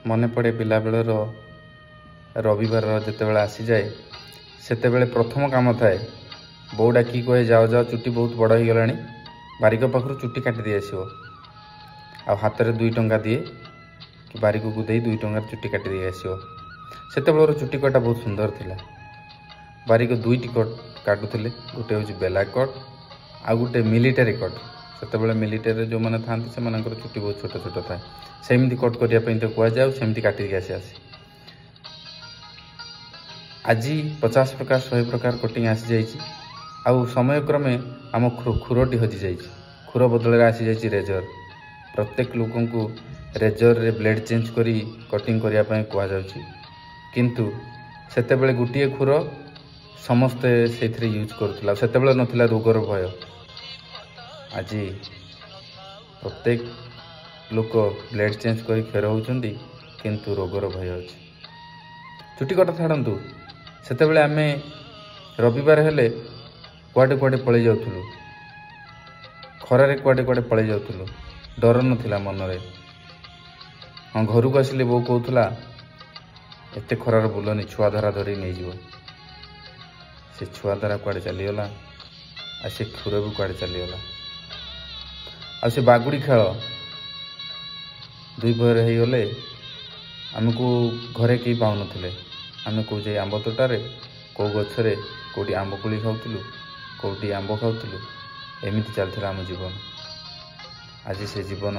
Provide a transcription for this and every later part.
ମନେ ପଡ଼େ ପିଲାବେଳର ରବିବାର ଯେତେବେଳେ ଆସିଯାଏ, ସେତେବେଳେ ପ୍ରଥମ କାମ ଥାଏ ବୋଉ ଡାକିକି କହେ, ଯାଅ ଯାଅ, ଚୁଟି ବହୁତ ବଡ଼ ହେଇଗଲାଣି, ବାରିକ ପାଖରୁ ଚୁଟି କାଟି ଦେଇ ଆସିବ। ଆଉ ହାତରେ 2 ଟଙ୍କା ଦିଏ କି ବାରିକକୁ ଦେଇ 2 ଟଙ୍କାରେ ଚୁଟି କାଟି ଦେଇ ଆସିବ। ସେତେବେଳର ଚୁଟି କଟା ବହୁତ ସୁନ୍ଦର ଥିଲା। ବାରିକ 2ଟି କଟ୍ କାଟୁଥିଲେ, ଗୋଟେ ହେଉଛି ବେଲା କଟ୍ ଆଉ ଗୋଟେ ମିଲିଟାରୀ କଟ୍। ସେତେବେଳେ ମିଲିଟାରୀରେ ଯେଉଁମାନେ ଥାଆନ୍ତି ସେମାନଙ୍କର ଚୁଟି ବହୁତ ଛୋଟ ଛୋଟ ଥାଏ। ସେମିତି କଟ୍ କରିବା ପାଇଁ ତ କୁହାଯାଏ, ଆଉ ସେମିତି କାଟିକି ଆସି ଆସେ। ଆଜି 50 ପ୍ରକାର 100 ପ୍ରକାର କଟିଂ ଆସିଯାଇଛି, ଆଉ ସମୟକ୍ରମେ ଆମ ଖୁରଟି ହଜିଯାଇଛି। ଖୁର ବଦଳରେ ଆସିଯାଇଛି ରେଜର। ପ୍ରତ୍ୟେକ ଲୋକଙ୍କୁ ରେଜରରେ ବ୍ଲେଡ଼ ଚେଞ୍ଜ କରି କଟିଂ କରିବା ପାଇଁ କୁହାଯାଉଛି। କିନ୍ତୁ ସେତେବେଳେ ଗୋଟିଏ ଖୁର ସମସ୍ତେ ସେଇଥିରେ ୟୁଜ୍ କରୁଥିଲେ, ଆଉ ସେତେବେଳେ ନଥିଲା ରୋଗର ଭୟ। ଆଜି ପ୍ରତ୍ୟେକ ଲୋକ ବ୍ଲେଡ଼ ଚେଞ୍ଜ କରି କ୍ଷର ହେଉଛନ୍ତି, କିନ୍ତୁ ରୋଗର ଭୟ ଅଛି। ଚୁଟି କଟା ଛାଡ଼ନ୍ତୁ, ସେତେବେଳେ ଆମେ ରବିବାର ହେଲେ କୁଆଡ଼େ କୁଆଡ଼େ ପଳେଇ ଯାଉଥିଲୁ, ଖରାରେ କୁଆଡ଼େ କୁଆଡ଼େ ପଳେଇ ଯାଉଥିଲୁ, ଡର ନଥିଲା ମନରେ। ହଁ, ଘରକୁ ଆସିଲେ ବୋଉ କହୁଥିଲା, ଏତେ ଖରାରେ ବୁଲନି, ଛୁଆ ଧରା ଧରି ନେଇଯିବ। ସେ ଛୁଆ ଧରା କୁଆଡ଼େ ଚାଲିଗଲା, ଆଉ ସେ ଖୁର ବି କୁଆଡ଼େ ଚାଲିଗଲା। ଆଉ ସେ ବାଗୁଡ଼ି ଖେଳ, ଦୁଇ ପହର ହେଇଗଲେ ଆମକୁ ଘରେ କେହି ପାଉନଥିଲେ। ଆମେ କେଉଁ ଯାଇ ଆମ୍ବ ତୋଟାରେ, କେଉଁ ଗଛରେ, କେଉଁଠି ଆମ୍ବ କୋଳି ଖାଉଥିଲୁ, କେଉଁଠି ଆମ୍ବ ଖାଉଥିଲୁ। ଏମିତି ଚାଲିଥିଲା ଆମ ଜୀବନ। ଆଜି ସେ ଜୀବନ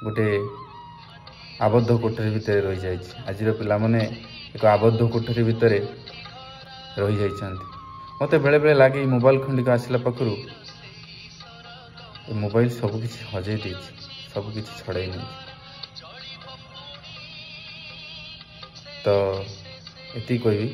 ଗୋଟେ ଆବଦ୍ଧ କୋଠରୀ ଭିତରେ ରହିଯାଇଛି। ଆଜିର ପିଲାମାନେ ଏକ ଆବଦ୍ଧ କୋଠରୀ ଭିତରେ ରହିଯାଇଛନ୍ତି। ମୋତେ ବେଳେବେଳେ ଲାଗେ ଏଇ ମୋବାଇଲ ଖଣ୍ଡିକ ଆସିଲା ପାଖରୁ ଏ ମୋବାଇଲ ସବୁକିଛି ହଜେଇ ଦେଇଛି, ସବୁକିଛି ଛଡ଼େଇ ନେଇଛି। ତ ଏତିକି କହିବି।